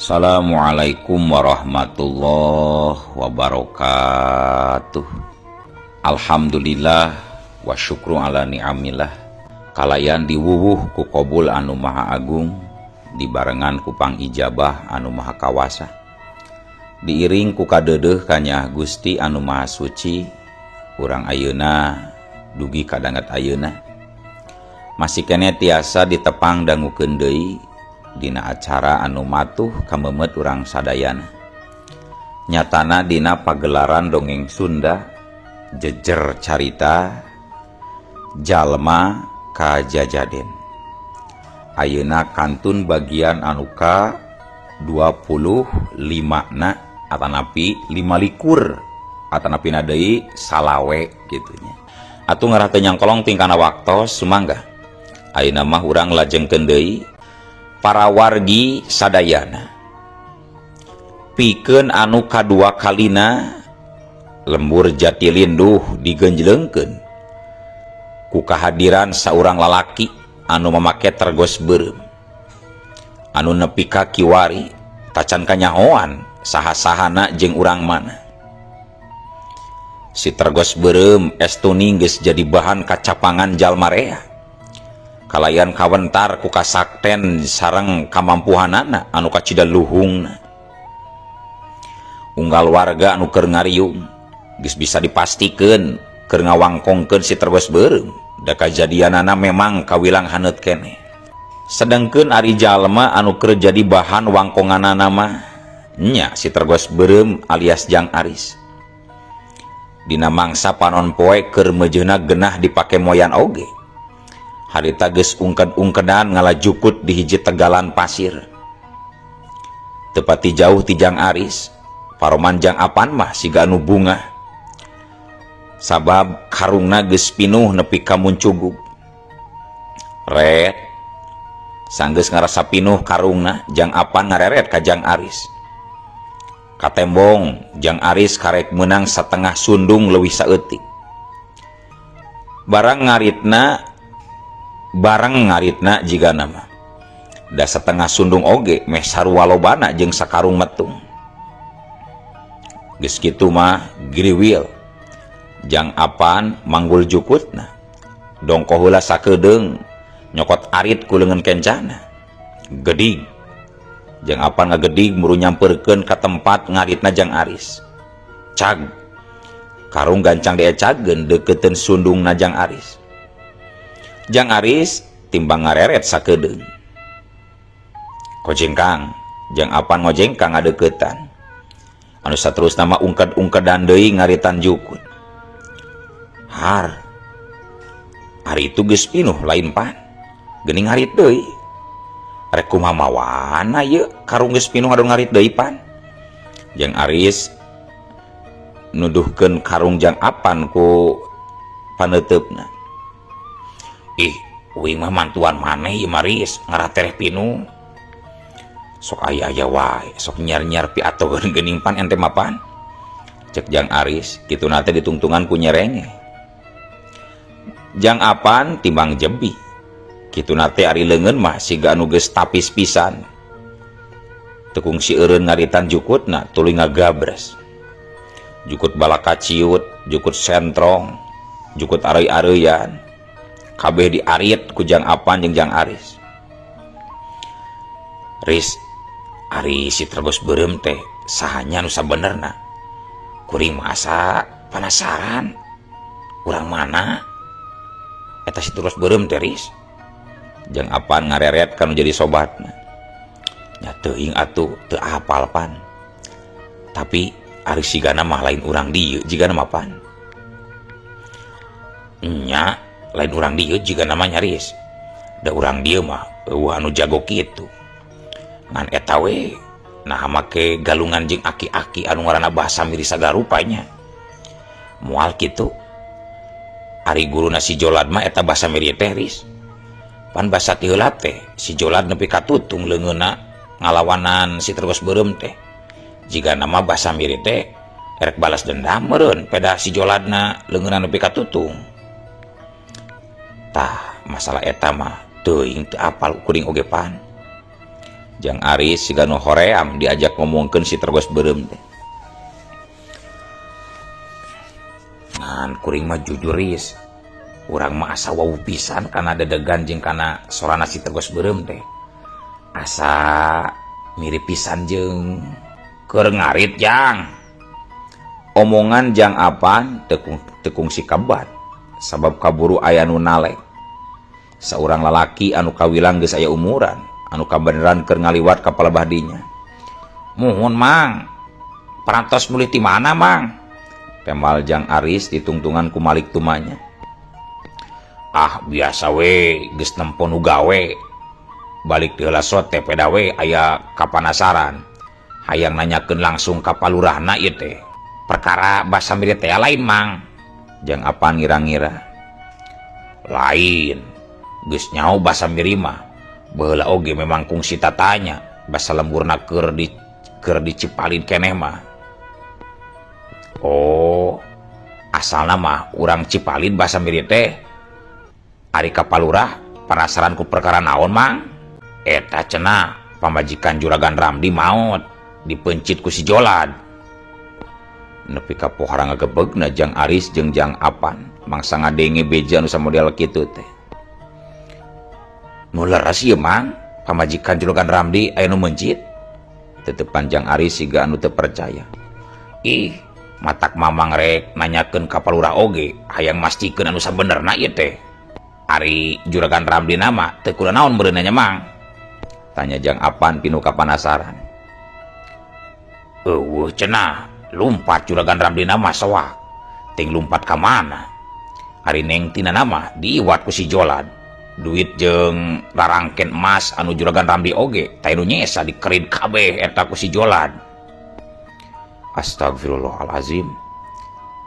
Assalamualaikum warahmatullahi wabarakatuh. Alhamdulillah wa syukru ala ni'amillah. Kalayan diwuwuh ku kobul anu maha agung, dibarengan ku pangijabah anu maha kawasa, diiring ku kadeudeuh kanya Gusti anu maha suci. Urang ayeuna dugi kadangat ayeuna masih kene tiasa ditepang dangukeun deui dina acara anu matuh kamemet urang sadayana, nyatana dina pagelaran dongeng Sunda Jejer Carita Jalma Kajajaden. Ayeuna kantun bagian anu ka 25 na atanapi 25 atanapi deui 25 gitu nya. Atuh ngarah teu nyangkolong tingkana waktos, sumangga ayeuna mah urang lajengkeun deui, para wargi sadayana, pikeun anu kadua kalina lembur Jatilinduh digenjlengkeun ku kehadiran saurang lalaki anu mamake tergos beureum anu nepi ka kiwari tacan kanyahoan saha-sahana jeung urang mana. Si tergos beureum estuning geus jadi bahan kacapangan jalma rea kalayan kawentar ku kasakten sareng kamampuhanana anu kacida luhungna. Unggal warga anu keur ngariung geus bisa dipastikeun keur ngawangkongkeun si tergos beureum, da kajadianana memang kawilang haneut keneh. Sedangkeun ari jalma anu keur jadi bahan wangkonganana mah nya si tergos beureum alias Jang Aris. Dina mangsa panon poe keur meujeuhna genah dipake moyan oge, harita geus ungked-ungkedan ngalajukut di hiji tegalan pasir tepati jauh ti Jang Aris. Paroman Jang Apan mah siga anu bungah sabab karungna geus pinuh nepi ka muncugub ret. Sanggeus ngarasa pinuh karungna, Jang Apan ngareret ka Jang Aris. Katembong Jang Aris karek menang setengah sundung leuwih saeutik. Barang ngaritna, barang ngaritna jiga nama da setengah sundung oge meh sarua lobana jeung sakarung metung. Geus kitu mah giriwil Jang Apan manggul jukutna, dongko heula sakedeung nyokot arit ku leungeun kencana. Gedig Jang Apan ngagedig muru nyamperkeun ka tempat ngaritna Jang Aris. Cag, karung gancang diecageun deukeuteuun sundungna Jang Aris. Jang Aris timbang ngareret sakedeung. Kojengkang Jang Apan ngojengkang ngadeuketan. Anu saterusna mah ungked-ungkedan deui ngaritan jukut. Har, ari itu geus pinuh lain pan? Geuning ngarit deui. Rek kumaha mawana ieu karung geus pinuh ngadon ngarit deui pan? Jang Aris nuduhkeun karung Jang Apan ku paneuteup. "Ih, uing mah mantuan maneh ieu mah, Ris, ngarah tereh pinuh. Sok aya-aya wae, sok nyiar-nyiar piatogeun geuning pan ente mah pan," cek Jang Aris. Kituna teh ditungtungan ku nyerenge. Jang Apan timbang jebi. Kituna teh ari leungeun mah siga anu geus tapis pisan. Teu kungsi eureun ngaritan jukutna, tuluy ngagabres. Jukut balakaciut, jukut sentrong, jukut areuy-areuyan, kabeh diarit ku Jang Apan jeung Jang Aris. "Ris, ari si tergos beureum teh sahanya nu sabenerna? Kuring mah asa penasaran. Urang mana eta si tergos beureum teh, Ris?" Jang Apan ngareret kanu jadi sobatna. "Nya teuing atuh, teu apal pan. Tapi ari sigana mah lain urang dieu jigana mah pan." "Nya, lain urang dieu jigana mah nya, Ris. Da urang dieu mah euweuh anu jago kitu. Ngan eta we, nah make galungan jeung aki-aki anu ngaranna Basamiri sagarupanya. Moal kitu? Ari guruna si Jolad mah eta Basamiri teh, Ris. Pan basa ti heula teh si Jolad nepi ka tutung leungeunna ngalawanan si tergos beureum teh. Jigana mah Basamiri teh erek balas dendam meureun, peda si Joladna leungeunna nepi ka tutung." "Tah, masalah eta mah teuing, teu apal kuring oge pan. Jang Aris siga nu hoream diajak ngomongkeun si Tergos Beureum teh. Ngan kuring mah jujur Ris, urang mah asa wawuh pisan kana dedegan jeung kana sorana si Tergos Beureum teh. Asa mirip pisan jeung keur ngarit Jang. Omongan Jang Apan tekung si kabat sabab kaburu aya nu nalek. Saurang lalaki anu kawilang geus aya umuran anu kabeneran keur ngaliwat ka palebah dinya. Muhun Mang, parantos mulih ti mana Mang? Tembal Jang Aris ditungtungan ku Malik tumanya. Ah biasa we geus nempo nu gawe. Balik ti heula sote peda we aya kapanasaran. Hayang nanyakeun langsung ka palurahna ieu teh. Perkara basa mirip teh lain Mang. Jang Apan ngira-ngira. Lain. Geus nyao basa miri mah. Baheula oge memang kungsi tatanya basa lemburna keur dicipalin keneh mah. Oh, asalna mah urang Cipalin basa miri teh. Ari ka palurah penasaran ku perkara naon Mang? Eta cenah pamajikan Juragan Ramdi maot dipencit ku si Jolad. Nepi ka pohara ngagebegna Jang Aris jeung Jang Apan mangsa ngadenge beja nu samodel kitu teh. Nu leres ieu Mang, pamajikan Juragan Ramdi aya nu mencit. Tetepan Jang Aris siga anu teu percaya. Ih, matak Mamang rek nanyakeun ka palurah oge, hayang mastikeun anu sabenerna ieu teh. Ari Juragan Ramdi nama teu kudu naon meureun nya Mang? Tanya Jang Apan pinu kapanasaran. Eueuh cenah, lumpat Juragan Ramdi nama soak. Ting lumpat ka mana? Ari Neng Tina nama diiwat ku si Jolad. Duit jeung rarangken emas anu Juragan Ramdi oge teh nu nyesa dikerid kabeh eta ku si Jolad. Astagfirullahalazim.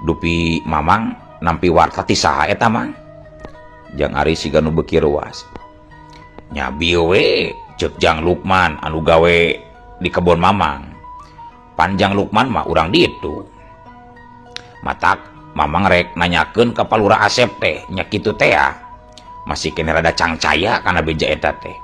Dupi Mamang nampi warta ti saha eta Mang? Jang Aris siga nu beuki ruas. Nya bieu we ceuk Jang Lukman anu gawe di kebon Mamang. Panjang Lukman mah urang ditu. Matak Mamang rek nanyakeun ka Palurah Asep teh nya kitu teh ya. Masih kene rada cangcaya kana beja eta teh.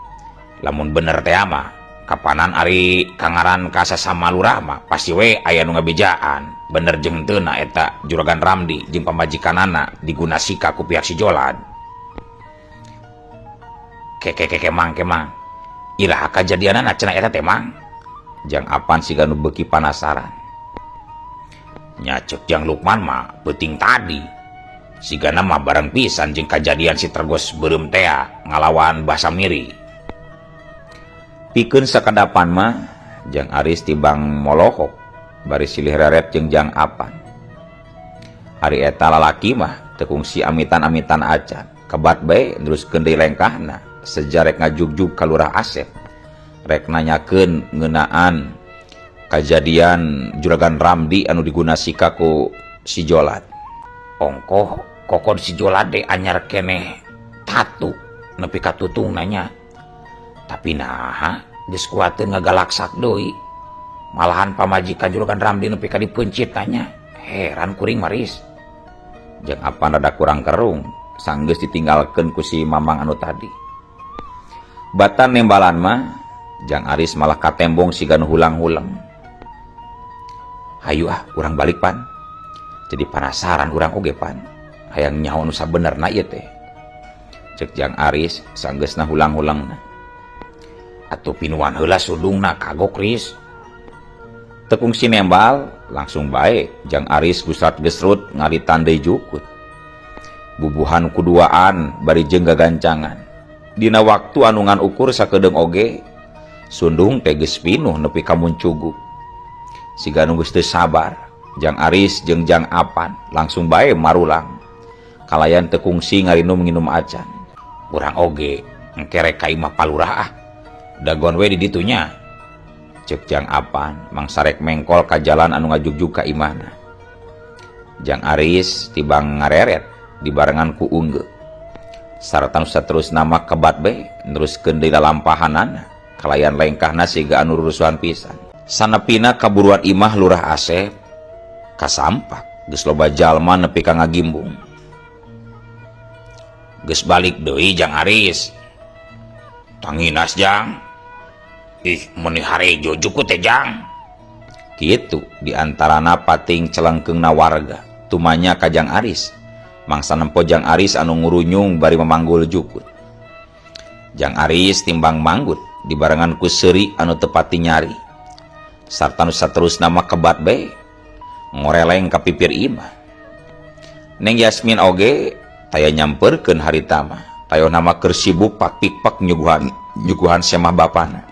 Lamun bener teh mah kapanan ari kangaran ka sasama lurah mah pasti we aya nu ngabejaan. Bener jeung teu na eta Juragan Ramdi jeung pamajikanana digunasika ku pihak si Jolad. Keke mang kemang. Iraha kajadianana cenah eta teh Mang? Jang Apan siga nu beuki panasaran. Nya ceuk Jang Lukman mah peuting tadi. Sigana mah bareng pisan jeung kajadian si Tergos Beureum tea ngalawan basa miri. Pikeun sakadapan mah Jang Aris tibang molohok bari silih reret jeung Jang Apan. Ari eta lalaki mah teu kungsi amitan-amitan acan. Kebat bae neruskeun deui lengkahna sejarek ngajugjug ka Lurah Asep. Rek nanyakeun ngeunaan kajadian Juragan Ramdi anu digunasika ku si Jolad. Ongkoh kokon si Jolad de anyar keneh tatu nepi ka tutung nanya. Tapi naha geus kuateun ngagalaksak deui. Malahan pamajikan Juragan Ramdi nepi ka dipeuncit nanya. Heran kuring maris. Jang Apan rada kurang kerung sanggeus ditinggalkeun ku si Mamang anu tadi. Batan nembalan mah Jang Aris malah katembong siga nu hulang-hulang. Hayu ah urang balik pan. Jadi penasaran urang oge pan. Hayang nyaho nu sabenerna ieu teh. Ceuk Jang Aris sanggeusna hulang-hulangna. Atuh pinuan heula sudungna kagok Ris. Tekung si nembal langsung bae Jang Aris gusrat gesrut ngaritan deui jukut. Bubuhan kuduaan bari jeung gagancangan. Dina waktu anu ngan ukur sakedeung oge sundung teh geus pinuh nepi ka muncuguk. Siga nu geus teu sabar, Jang Aris jeung Jang Apan langsung bae marulang. Kalayan teu kungsi ngarinum nginum acan. Urang oge engke rek ka imah palurah ah. Dagoan we di ditu nya. Ceuk Jang Apan mangsa rek mengkol ka jalan anu ngajugjug ka imahna. Jang Aris tibang ngareret dibarengan ku Ungge. Sarta nu saterusna mah kebat bae neruskeun deui lalampahanana kalayan lengkahna siga anu rurusuhan pisan. Sanepina kaburuan imah Lurah Asep kasampak geus loba jalma nepi ka ngagimbung. Geus balik deui Jang Aris. Tanginas Jang. Ih, meuni harejo jukut teh, Jang. Kitu diantarana pating celengkeungna warga tumanya ka Jang Aris. Mangsa nempo Jang Aris anu ngurunyung bari memanggul jukut. Jang Aris timbang manggut dibarengan ku seuri anu teu pati nyari. Sarta nu saterusna mah kebat bae ngoreleng ka pipir imah. Neng Yasmin oge taya nyamperkeun harita mah. Tayohna mah keur sibuk pak-pikpak nyuguhan nyuguhan semah bapana.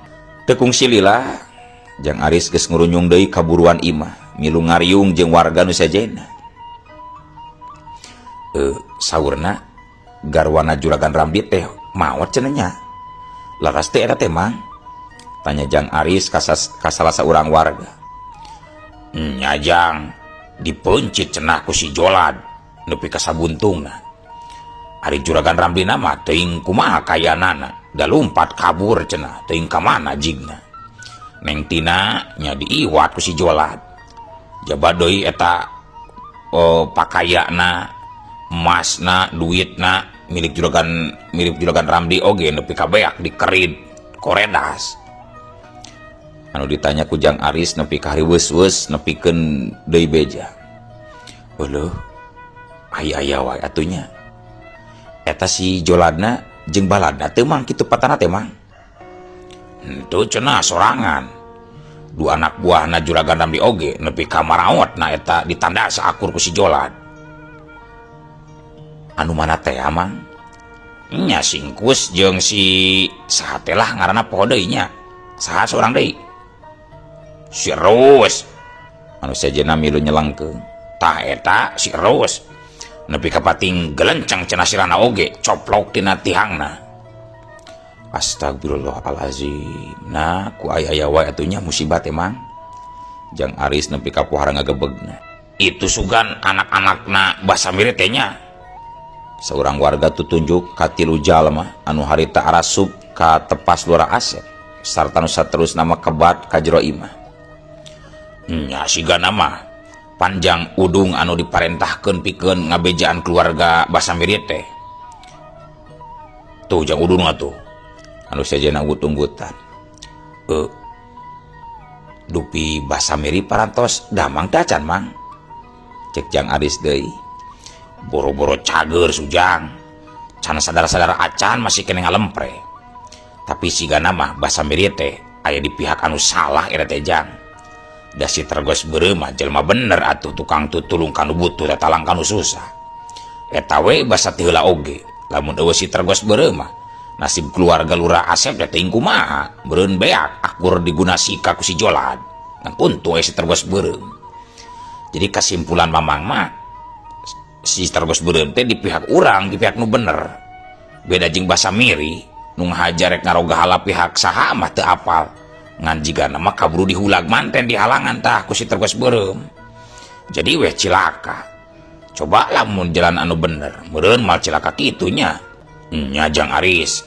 Teu kungsi lila Jang Aris geus ngurunyung deui ka buruan imah, milu ngariung jeung warga nu sejenna. Saurna garwana Juragan Ramdi teh maot cenah nya. Laras teh eta teh, Mang? Tanya Jang Aris ka salah saurang warga. Nya, Jang, dipeuncit cenah ku si Jolad nepi ka sabuntungna. Ari Juragan Ramdina mah teuing kumaha kayanana, da lumpat kabur cenah, teuing ka mana jigna. Neng Tina nya diiwat ku si Jolad. Jaba deui eta pakayana, emasna, duitna milik Juragan Ramdi oge nepi ka beak dikerid koredas. Anu ditanya ku Jang Aris nepi ka hariweus-weus nepikeun deui beja. Euleuh, aya-aya wae atuh nya. Eta si Joladna jeung baladna teu, Mang, kitu patana teh, Mang? Henteu cenah, sorangan. Dua anak buahna Juragan Ramdi oge nepi ka maraotna eta ditandas akur ku si Jolad. Anu mana teh, Mang? Nya singkus jeung si saha teh lah ngaranna, poho deui nya. Saha seorang deui? Si Rus. Anu sejenna milu nyelengkeung. Tah, eta si Rus. Nepi ka pating gelenceng cenah sirahna oge coplok tina tihangna. Astagfirullahalazim. Nah, ku aya-aya wae atuh nya musibah teh, Mang. Jang Aris nepi ka pohara ngagebegna. Itu sugan anak-anakna Basamiri teh nya. Seorang warga tutunjuk ka tilu jalma anu harita arasup ka tepas Lurah Asep sarta nu saterusna mah kebat ka jero imah. Nya, sigana mah panjang Udung anu diparentahkeun pikeun ngabejaan keluarga Basamiri teh. Tuh, Jang Udung atuh. Anu sejenna unggut-unggutan. Dupi Basamiri parantos damang teh acan, Mang? Cek Jang Aris deui. Boro-boro cager, Sujang. Can sadar-sadar acan, masih kena ngalempre. Tapi sigana mah Basamiri teh aya di pihak anu salah era teh, Jang. Da si Tergos Beureum mah jelema bener atuh, tukang tutulung kanu butuh, talang kanu susah. Eta we basa ti heula oge. Lamun euweuh si Tergos Beureum mah nasib keluarga Lurah Asep teh teuing kumaha, meureun beak akur diguna sika ku si Jolad. Ngan untung si Tergos Beureum. Jadi kesimpulan Mamang mah si Tergos Beureum teh di pihak urang, di pihak nu bener. Beda jeung Basamiri nu ngahajar rek ngarogahala pihak saha mah teu apal. Ngan jigana mah kaburu dihulag manten di halangan tah ku si Tergos Beureum. Jadi weh cilaka. Coba lamun jalan anu bener, meureun mal cilaka kitu nya. Nya, Jang Aris.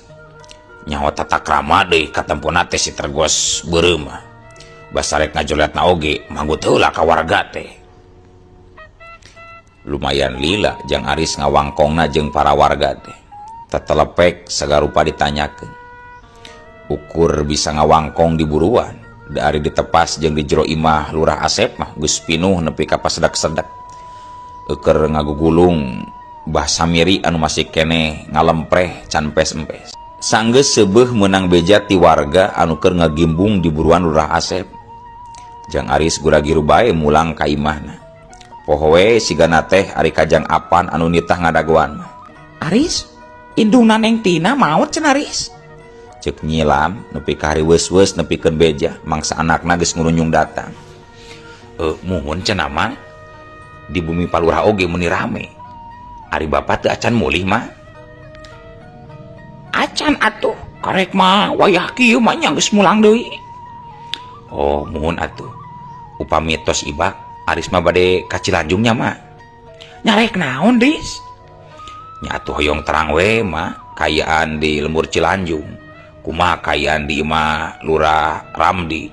Nyaho tata krama deui katempona teh si Tergos Beureum mah. Basa rek ngajoletna oge manggut heula ka warga teh. Lumayan lila Jang Aris ngawangkongna jeung para warga teh. Tetelepek sagarupa ditanyakeun. Ukur bisa ngawangkong di buruan, dari ditepas jeung di jero imah Lurah Asep mah geus pinuh nepi ka pasedak-sedak. Euker ngagugulung Basamiri anu masih keneh ngalempreh can empes-empes. Sanggeus seubeuh meunang beja ti warga anu keur ngagimbung di buruan Lurah Asep. Jang Aris gura-giru bae mulang ka imahna. Poho we sigana teh ari kajang apan anu nitah ngadagoan mah. Aris, indungna Neng Tina maot cenah, Aris. Cek nyilam nepi ka hariweus-weus nepikeun beja mangsa anakna geus ngurunyung datang. Muhun cenah mah di bumi Palurah oge meuni rame. Ari bapa teu acan mulih mah? Acan atuh, karek mah wayah kieu mah nya geus mulang deui. Oh, muhun atuh. Upami tos ibak, Aris mah bade ka Cilanjung nya, mah. Nyarek naon, Dis? Nya atuh hoyong terang we mah kayaan di lembur Cilanjung. Kumaha kayaan di imah Lurah Ramdi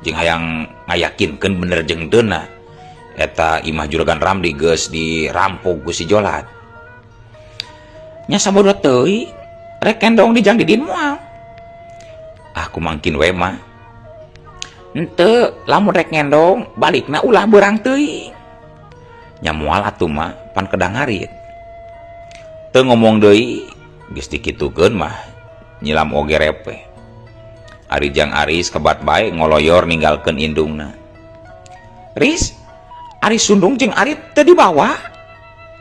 jeung hayang ngayakinkeun bener jeung teuna eta imah Juragan Ramdi geus dirampok ku si Jolad. Nya sabodo teuing, rek kendong di Jang Didin moal. Ah. Aku mangkin we mah. Henteu, lamun rek ngendong balikna ulah beurang teuing. Nya moal atuh mah, pan kedah ngarit. Teu ngomong deui, geus dikitukeun mah nyilam oge repeh. Ari Jang Aris kebat bae ngoloyor ninggalkeun indungna. Ris, Ari Sundung jeung Arip teu dibawa?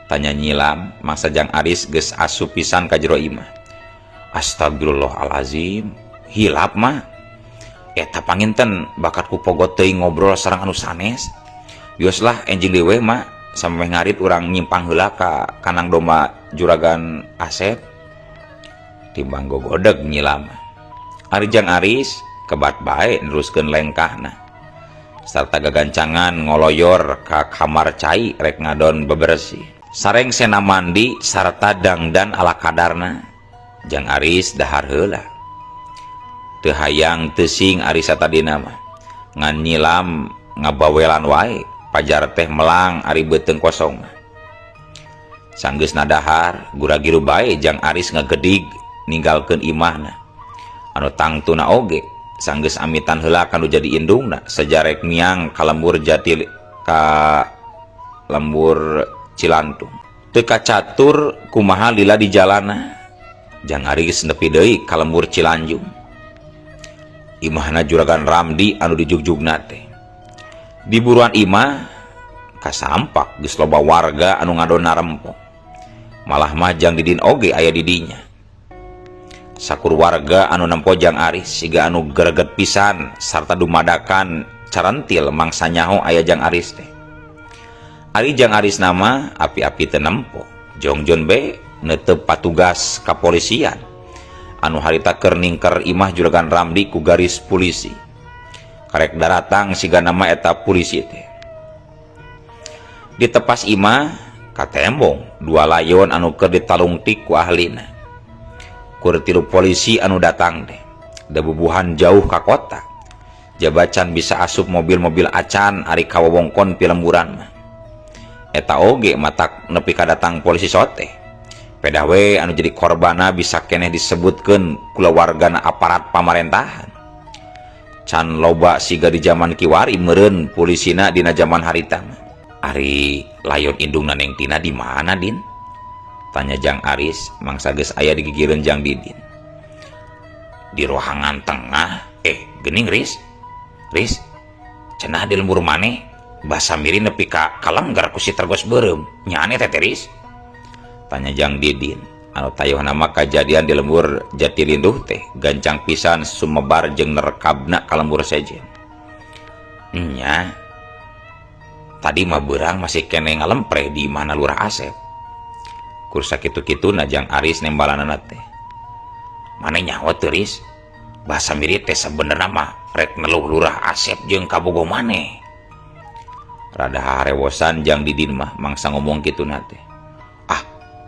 Tanya nyilam mangsa Jang Aris geus asup pisan ka jero imah. Astagfirullahalazim, hilap mah. Eta panginten bakat ku pogot teuing ngobrol sareng anu sanes. Wios lah enjing deui we mah samemeh ngarit urang nyimpang heula ka kandang domba Juragan Asep. Timbang gogodeg nyilam. Ari Jang Aris kebat bae neruskeun lengkahna. Sarta gagancangan ngoloyor ka kamar cai rek ngadon bebersih. Sareng sena mandi sarta dangdan ala kadarna. Jang Aris dahar heula. Teu hayang teu sing ari satadina mah. Ngan nyilam ngabawelan wae, pajar teh melang ari beuteung kosong mah. Sanggeusna dahar, gura-giru bae Jang Aris ngagedig ninggalkeun imahna. Anu tangtuna oge sanggeus amitan heula kanu jadi indungna sajarek miang ka lembur jati ka lembur Cilantung. Teu kacatur kumaha lila di jalana. Jang Aris nepi deui ka lembur Cilanjung. Imahna Juragan Ramdi anu dijugjugna teh. Di buruan imah kasampak geus loba warga anu ngadon narempo. Malah mah Jang Didin oge aya di dinya. Sakur warga anu nempo Jang Aris siga anu greget pisan sarta dumadakan carentil mangsa nyaho aya Jang Aris teh. Ari Jang Aris nama api-api teu nempo. Jongjon be neuteup patugas kapolisian anu harita keur ningker imah Juragan Ramdi ku garis pulisi. Karek daratang siga nama eta pulisi teh. Di tepas imah katembong dua layon anu keur ditalungtik ku ahlina. Kur tilu polisi anu datang teh. Da bubuhan jauh ka kota. Jabacan bisa asup mobil-mobil acan ari kawawongkon pilemburan mah. Eta oge matak nepi ka datang polisi sote. Pedah we anu jadi korbana bisa keneh disebutkeun kulawargana aparat pamarentahan. Can loba siga di zaman kiwari meureun polisina dina zaman harita mah. Ari layon indungna Neng Tina di mana Din? Tanya Jang Aris mangsa geus aya di gigireun Jang Didin. Di ruangan tengah. Geuning Riz. Riz, cenah di lembur maneh basa miri nepi ka kalenggar ku si tergos beureum. Nya aneh teh Riz? Tanya Jang Didin. Anu tayohna mah kajadian di lembur Jatilinduh teh gancang pisan sumebar jeung nerekabna ka lembur sejen. Nya, tadi mah beurang masih keneh ngalempreh di imahna Lurah Asep. Kur sakitu-kituna Jang Aris nembalanana teh. Maneh nyaho teu Riz? Basa miri teh sabenerna mah rek neluh Lurah Asep jeung kabogoh maneh. Rada harewosan Jang Didin mah mangsa ngomong kituna teh. Ah,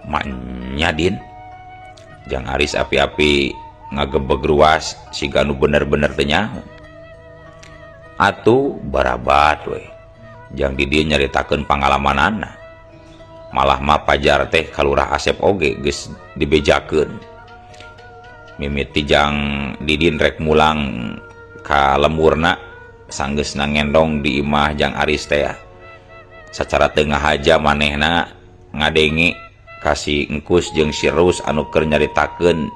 manya Din. Jang Aris api-api ngagebeg ruas siga anu bener-bener teu nyaho. Atuh barabat we. Jang Didin nyaritakeun pangalamanana. Malah mah pajar teh ka Lurah Asep oge geus dibejakeun. Mimiti Jang Didin rek mulang ka lemburna sanggeusna ngendong di imah Jang Aris teh. Sacara teu ngahaja manehna ngadenge ka si Engkus jeung si Rus anu keur nyaritakeun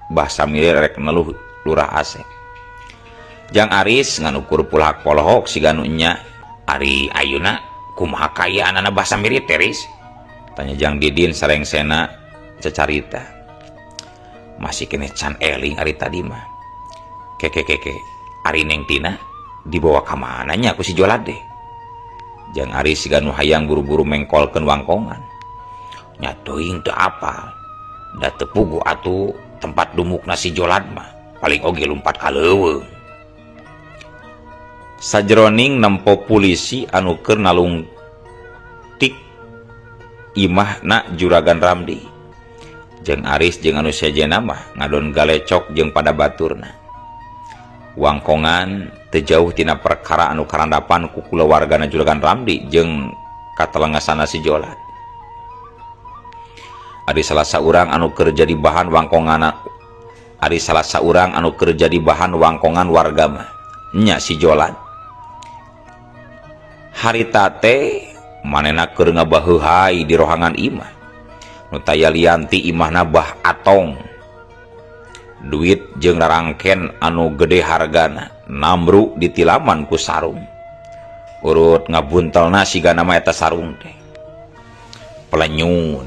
basa miri rek neluh Lurah Asep. Jang Aris ngan ukur pulahak polohok siga nu nya. Ari ayeuna kumaha kaayaanana basa miri teh Riz? Tanya Jang Didin sarengsena cacarita. Masih keneh can eling ari tadi mah. Keke-keke ari Neng Tina dibawa ka mana nya ku si Jolad deh. Jang Aris siga nu hayang buru-buru mengkolkeun wangkongan. Nya teuing teu apal. Da teu puguh atuh tempat dumukna si Jolad mah paling oge lumpat ka leuweung. Sajroning nempo pulisi anu keur nalungtik imahna Juragan Ramdi. Jeung Aris jeung anu sejenna mah ngadon galecok jeung pada baturna. Wangkongan teu jauh tina perkara anu karandapan ku kulawargana Juragan Ramdi jeung katelengasana si Jolad. Ari salah saurang anu keur jadi bahan wangkongana Ari salah saurang anu keur jadi bahan wangkongan warga mah nya si Jolan. Harita teh manehna keur ngabaheuhai di rohangan imah. Nu taya lianti imahna Bah Atong. Duit jeung rarangken anu gede hargana namru ditilaman ku sarung. Urut ngabuntelna sigana mah eta sarung teh. Pelenyun,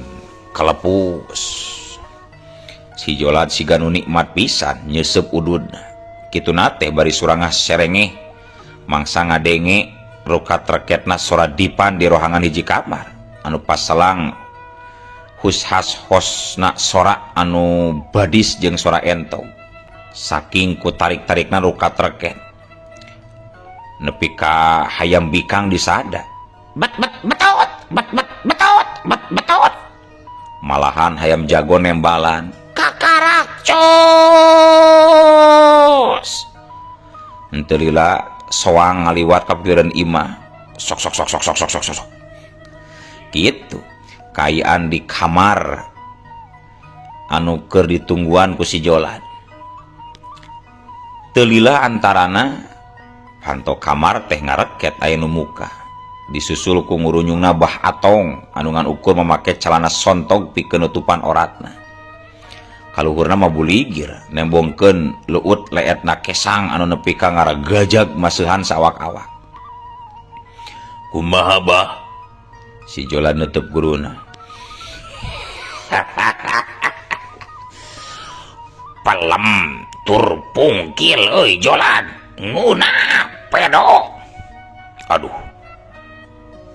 kelepus. Si Jolan siga nu nikmat pisan nyeuseup ududna. Kituna teh bari surangah serengeh mangsa ngadenge rukat reketna sora dipan di rohangan hiji kamar anu paselang hushas hosna sora anu badis jeung sora entog. Saking ku tarik-tarikna rukat reket nepi ka hayam bikang disada. Bet bet betot, bet bet betot, bet betot. Malahan hayam jago nembalan kakarak cos. Henteu lila soang ngaliwat ka pikiran imah. Sok sok sok sok sok sok sok sok. Kitu kaayaan di kamar anu keur ditungguan ku si Jolan. Teu lila antarana panto kamar teh ngareket aya nu muka. Disusul ku ngurunyungna Bah Atong anu ngan ukur mamake calana sontog pikeun nutupan oratna. Kaluhurna mah buligir nembongkeun luut leetna kesang anu nepi ka ngaragajag maseuhan saawak-awak. Kumaha Bah? Si Jolan neuteub guruna. Pelem tur pungkil euy Jolan, ngunah pedo. Aduh.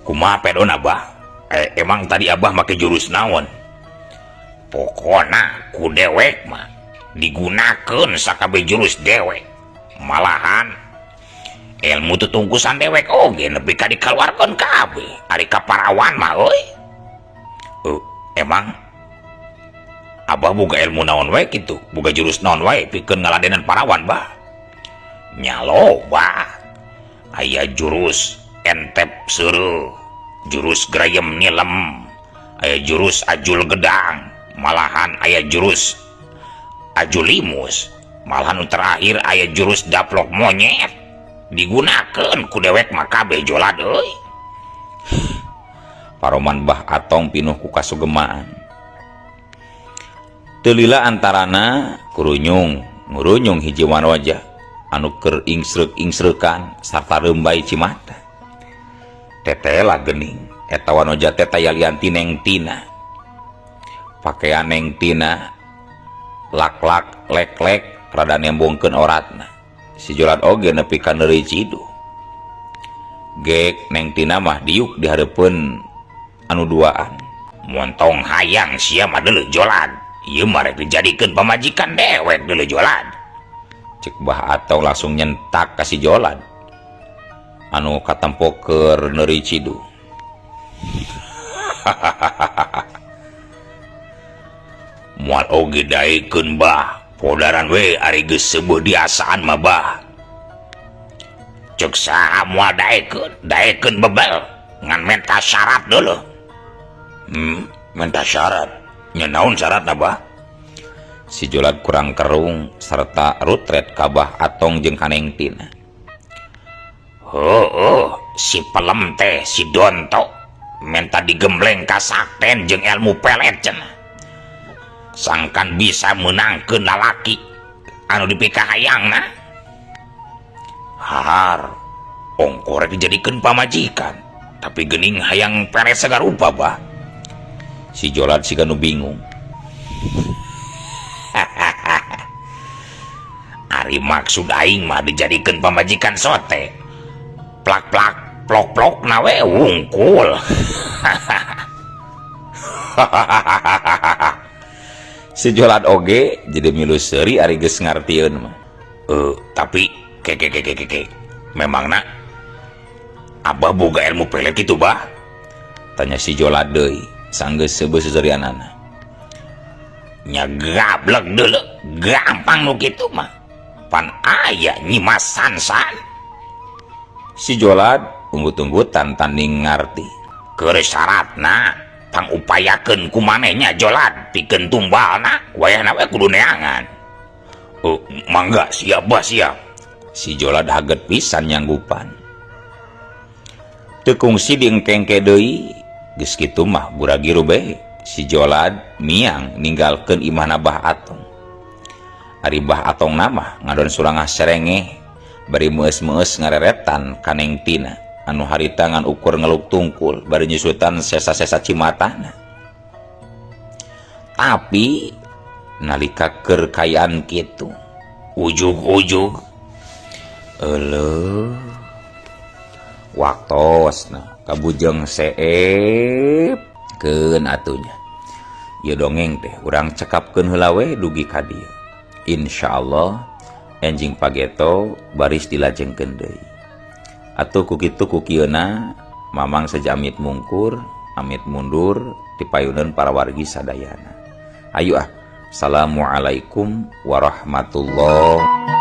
Kumaha pedona Bah? Emang tadi Abah make jurus naon? Pokona ku dewek mah digunakeun sakabeh jurus dewek. Malahan ilmu tutungkusan dewek oge nepi ka dikaluarkeun kabeh. Ari ka parawan mah euy. Emang Abah boga ilmu naon wae kitu? Boga jurus naon wae pikeun ngaladenan parawan Bah? Nya loba. Aya jurus entep seureuh, jurus grayem nilem, aya jurus ajul gedang, malahan aya jurus ajulimus, malahan nu terakhir aya jurus daplok monyet. Digunakeun ku dewek mah kabeh Jolan euy. Paroman Bah Atong pinuh ku kasugemaan. Teu lila antarana kurunyung ngurunyung hiji wanoja anu keur ingsreuk-ingsreukan sarta reumbai cimata. Tetela geuning eta wanoja teh taya lianti Neng Tina. Pakaian Neng Tina lak-lak lek-lek rada nembongkeun oratna. Si Jolan oge nepi ka neuri ciduh. Gek Neng Tina mah diuk di hareupeun anu duaan. Montong hayang sia mah deuleu Jolan. Ieu mah rek dijadikeun pamajikan dewek deuleu Jolan. Cek Bah Atong langsung nyentak ka si Jolan anu katempo keur neuri ciduh. Moal oge daekeun Bah, podaran we ari geus seubeuh diasaan mah Bah. Cek saha moal daekeun, daekeun bebel ngan menta syarat deuleu. Menta syarat. Nya naon syaratna Bah? Si Jolan kurang kerung serta rutret ka Bah Atong jeung ka Neng Tina. Heueuh, si pelem teh si Donto menta digembleng kasakten jeung ilmu pelet cenah. Sangkan bisa meunangkeun lalaki anu dipikahayangna. Har, ongko rek dijadikeun pamajikan, tapi geuning hayang pelet sagarupa Bah. Si Jolan siga nu bingung. Ari maksud aing mah dijadikeun pamajikan sote. Plak-plak plok-plok na we wungkul. Si Jolan oge jadi milu seuri ari geus ngartieun mah. Tapi ke ke ke ke ke memangna Abah boga ilmu pelet kitu Bah? Tanya si Jolan deui sanggeus seubeuh seserianana. Nya gablek deuleu, gampang nu kitu mah. Pan aya Nyimas Sansan. Si Jolan unggut-unggutan tanding ngarti. Keur syaratna pangupayakeun ku manehnya Jolan pikeun tumbalna wayahna we kudu neangan. Oh, mangga siap bah siap. Si Jolad haget pisan nyanggupan. Teu kungsi diengke-engke deui, geus kitu mah gura-giru bae. Si Jolad miang ninggalkeun imahna Bah Atong. Ari Bah Atong mah ngadon surangah serengeh bari meus-meus ngareretan ka Neng Tina anu harita ngan ukur ngeluk tungkul bari nyusutan sesa-sesa cimatana. Tapi nalika keur kayaan kitu ujug-ujug euleuh waktosna kabujeng seep keun atunya. Ieu dongeng teh urang cekapkeun heula we dugi ka dieu. Insyaallah enjing pageto baris dilajengkeun deui. Atuh ku kitu ku kieuna Mamang seja amit mungkur, amit mundur dipayuneun para wargi sadayana. Ayo ah. Assalamualaikum warahmatullahi.